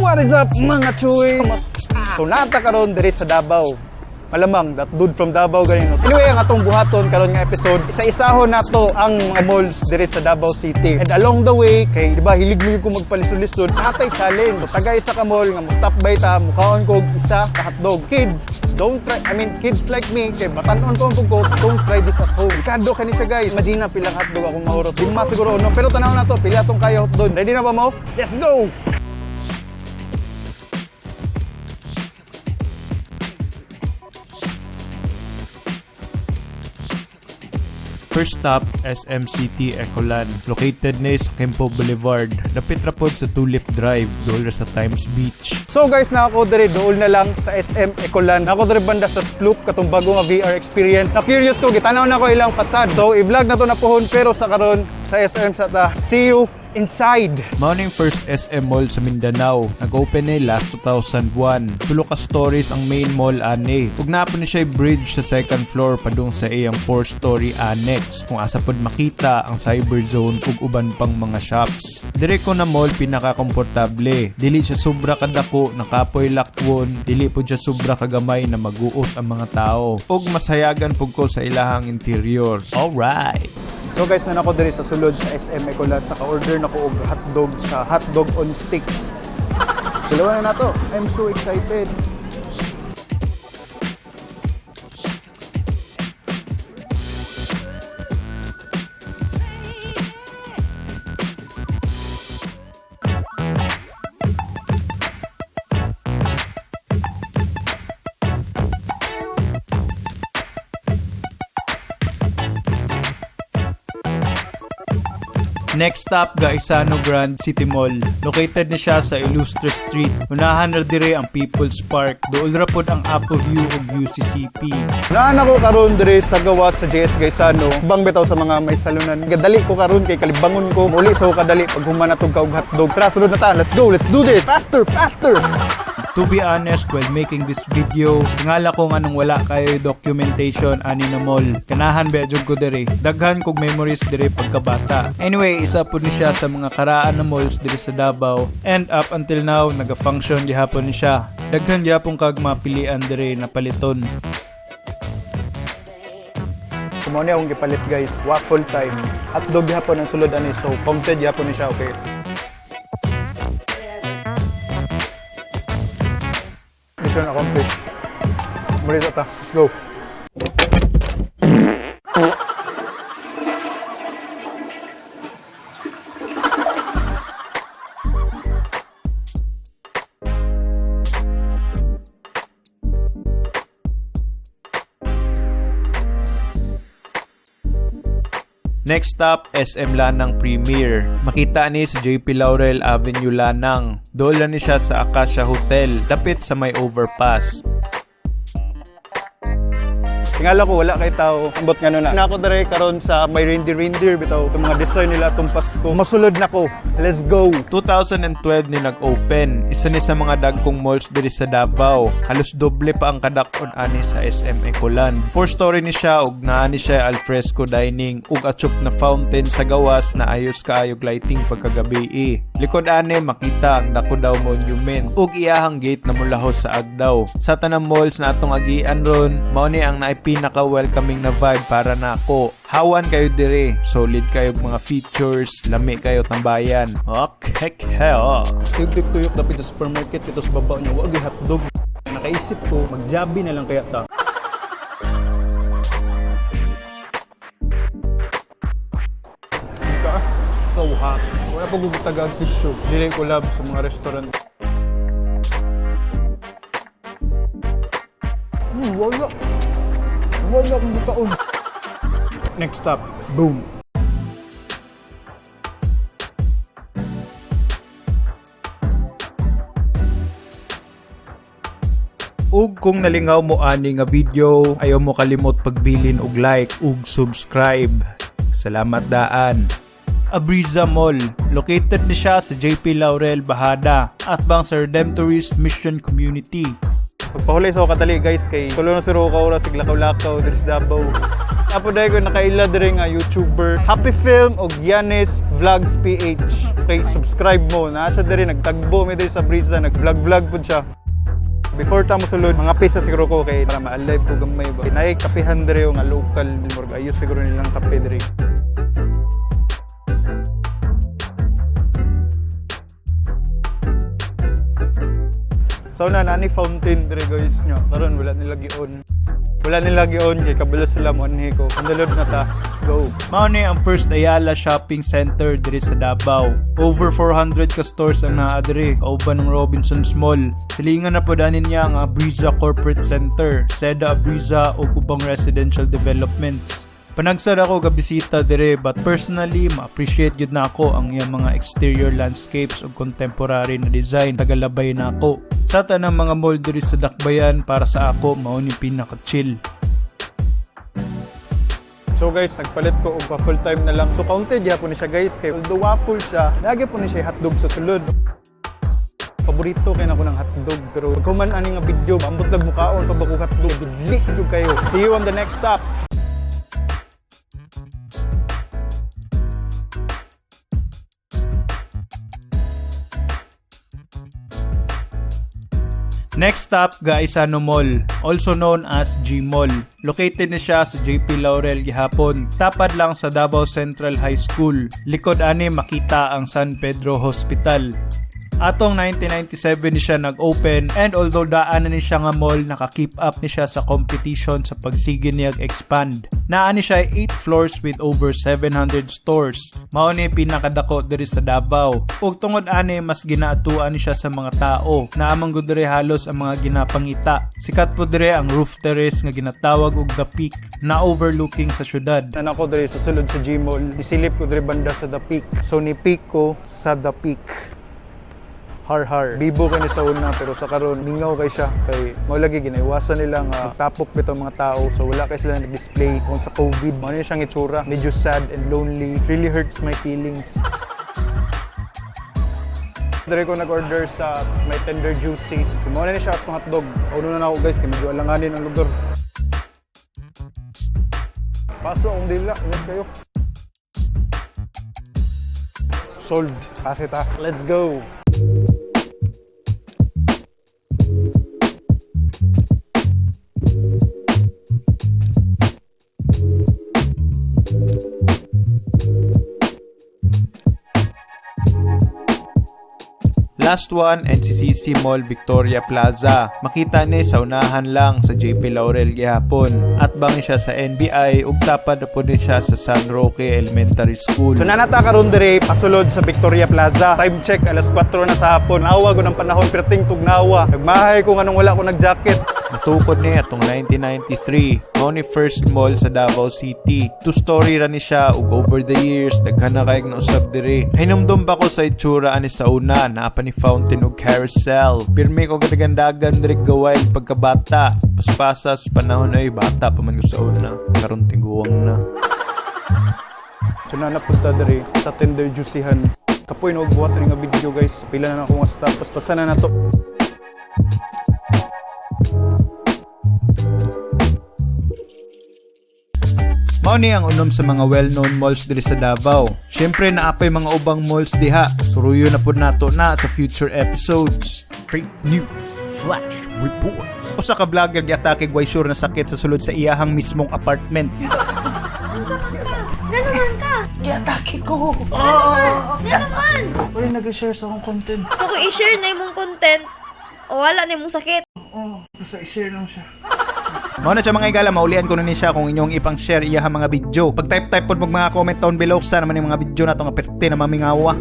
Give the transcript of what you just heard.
What is up, mga chuy? Kamusta? So naa ta karon diri sa Davao. Malamang that dude from Davao ganino. Anyway, ang atong buhaton karon nga episode, isa-isahon nato ang mga malls diri sa Davao City. And along the way, kay di ba hilig mo ko magpalisod-lisod, naa tay challenge. So, taga isa ka mall nga mo stop by ta, mukaon ko og isa ka hotdog. Kids, don't try, I mean, kids like me, kay batanon ko ang ko, don't try this at home. Kado kani siya, guys. Imagine na pilang hotdog akong mahurot. Lima siguro, no? Pero tanaw na to, pila atong kaya hotdog. Ready na ba mo? Let's go! First stop, SM City Ecoland. Located ni sa Quimpo Boulevard. Dapit ra pod sa Tulip Drive, dool ra sa Times Beach. So guys, na ako diri dool na lang sa SM Ecoland. Ako diri banda sa Sploop katong bago nga VR experience. Na curious ko, gitanaw na ko ilang fasad. So i-vlog na to na pohon, pero sa karon sa SM sa ta. See you inside. Mao ning first SM Mall sa Mindanao. Nag-open ni last 2001. Tulo ka stories ang main mall ani. Ug naa ni siya bridge sa second floor padung sa iyang 4-story annex kung asa pod makita ang cyber zone ug uban pang mga shops. Dire ko na mall pinaka-komportable. Dili siya sobra kadako, nakapoy lakwon, dili pod siya sobra kagamay na maguot ang mga tao. Ug masayagan pud ko sa ilahang interior. Alright. So guys, na ako diri sa sulod sa SM Ecoland. Naka-order na ko og hotdog sa Hotdog on Sticks. Dalawa na nato. I'm so excited. Next stop, Gaisano Grand City Mall. Located ni siya sa Ilustre Street. Unahan ra dire ang People's Park. Dool ra pod ang Apo View ug UCCP. Naan ako karon diri sa gawas sa JS Gaisano. Bang bitaw sa mga may salunan. Gadali ko karon kay kalibangon ko. Muli sa ko kadali pag human natog ka og hotdog. Tara, sulod na ta. Let's go. Let's do this. Faster, faster. To be honest, while making this video, tingala ko nganong wala kayo documentation ani na mall. Kanahan ba jud ko diri. Daghan kog memories diri pagkabata. Anyway, isa pud ni siya sa mga karaan na malls diri sa Davao and up until now naga-function gihapon ni siya. Daghan gihapon kag mapilian diri na paliton. Kumo ni akong gipalit, guys. Waffle time. Hotdog gihapon ang sulod ani, so counted gihapon ni siya, okay. Mission accomplished. Muli ta. Let's go. Next stop, SM Lanang Premier. Makita ni sa JP Laurel Avenue Lanang. Doon lang ni siya sa Acacia Hotel, dapit sa may overpass. Tingala ko wala kay tao. Ambot nga na. Na ako dere karon sa may reindeer reindeer bitaw itong mga design nila atong Pasko. Masulod na ko. Let's go. 2012 ni nag-open. Isa ni sa mga dagkong malls diri sa Davao. Halos doble pa ang kadakon ani sa SM Ecoland. Four story ni siya ug naa ni siya alfresco dining ug atsup na fountain sa gawas na ayos kaayog lighting pagkagabi. Likod ani makita ang Dako Daw Monument ug iyahang gate na mulahos sa Agdaw. Sa tanang malls na atong agian ron, mao ni ang naay pinaka-welcoming na vibe para nako. Hawan kayo dire, solid kayo mga features, lami kayo tambayan. Okay, oh. Tuyok tuyok dapit sa supermarket ito sa baba niya. Wag hotdog. Nakaisip ko, magjabi na lang kaya ta. Ka, so hot. Wala pa gugutaga ang tissue. Dili ko love sa mga restaurant. Wala. Wala akong bukaon. Next stop. Boom. Ug kung nalingaw mo ani nga video, ayaw mo kalimot pagbilin og like ug subscribe. Salamat daan. Abreeza Mall. Located ni siya sa JP Laurel Bahada at bang sa Redemptorist Mission Community. Pagpahulay sa ako kadali, guys, kay tulo na siro ka oras, lakaw-lakaw diri sa Davao. Apo dahil ko nakaila dire nga YouTuber. Happy Film og Yanis Vlogs PH. Okay, subscribe mo. Nasa dire nagtagbo mi dire sa bridge na nag-vlog-vlog pud siya. Before ta mosulod, mga pisa siguro ko kay para ma-alive ko gamay ba. Naay kapihan dire nga local murag ayos siguro nilang kape dire. So na nani fountain dire guys nyo. Karon wala nila gion. Wala nila gion kay kabalo sila mo anhi ko. Andalod na ta. Let's go. Mao ni ang First Ayala Shopping Center diri sa Davao. Over 400 ka stores ang naa diri kauban ng Robinson's Mall. Silingan na pod ani niya ang Abreeza Corporate Center, Seda Abreeza ug ubang residential developments. Panagsara ako gabisita dire, but personally ma-appreciate gyud nako ang iyang mga exterior landscapes ug contemporary na design. Tagalabay nako. Sa tanang mga mall diri sa Dakbayan, para sa ako mao ni pinaka-chill. So guys, nagpalit ko og pa full time na lang. So counted gyapon ni siya guys kay although waffle siya, lagi po ni siya hotdog sa sulod. Paborito kay nako ng hotdog pero pag human ani nga video, ambot lang mukaon pag bako hotdog, bidli jud kayo. See you on the next stop. Next stop, Gaisano Mall, also known as G Mall. Located ni siya sa JP Laurel gihapon, tapad lang sa Davao Central High School. Likod ani makita ang San Pedro Hospital. Atong 1997 ni siya nag-open, and although daan na ni siya nga mall, naka-keep up ni siya sa competition sa pagsige niyag expand. Naa ni siya 8 floors with over 700 stores. Mao ni pinakadako diri sa Davao. Ug tungod ani mas ginaatuan ni siya sa mga tao. Naa man gud diri halos ang mga ginapangita. Sikat po diri ang roof terrace nga ginatawag og The Peak na overlooking sa syudad. Nan ako diri sa sulod sa G Mall, nisilip ko diri banda sa The Peak. So ni peak ko sa The Peak. Har har. Bibo kay ni sa una pero sa karon mingaw kay siya kay mao lagi ginaiwasan nila nga tapok bitaw mga tao, so wala kay sila nag-display kung sa COVID. Mao ni siyang itsura, medyo sad and lonely. Really hurts my feelings. Dire ko nag-order sa may Tender Juicy. So mao na ni siya atong hotdog. Uno na nako guys kay medyo alanganin ang lugar. Paso akong dila, ingat kayo. Sold. Pase ta. Let's go. Last one, NCCC Mall Victoria Plaza. Makita ni sa unahan lang sa JP Laurel gihapon. At bangin siya sa NBI ug tapad na po ni siya sa San Roque Elementary School. So nanata karon dire pasulod sa Victoria Plaza. Time check alas 4 na sa hapon. Awa ko ng panahon perting tugnawa. Nagmahay ko nganong wala ko nag-jacket. Natukod ni atong 1993, mao ni first mall sa Davao City. Two-story ra ni siya ug over the years daghan na kayog nausab diri. Hinumdum pa ko sa itsura ani sa una, naa pa ni fountain ug carousel. Pirmi ko gadagandagan diri gaway pagkabata. Paspasas panahon ay bata pa man ko sa una. Karon tiguang na. So nanapunta dire sa Tender Juicyhan. Kapoy na og buhat ni nga video guys. Pila na ako nga stop. Paspasan na nato. Mao ni ang unom sa mga well-known malls diri sa Davao. Syempre naa pay mga ubang malls diha. Suruyo na pud nato na sa future episodes. Fake News Flash Reports. Usa ka vlogger giatake way sure na sakit sa sulod sa iyahang mismong apartment. Gano'n ka! Giatake ko! Gano'n! Wala nag-share sa akong content. So kung i-share na imong content, o wala na imong sakit. Oo, basta i-share lang siya. Mao na siya mga igala, maulian ko na ni siya kung inyong ipang-share iyahang mga video. Pag type-type pod mag mga comment down below sa naman yung mga video na nga perte na mamingawa.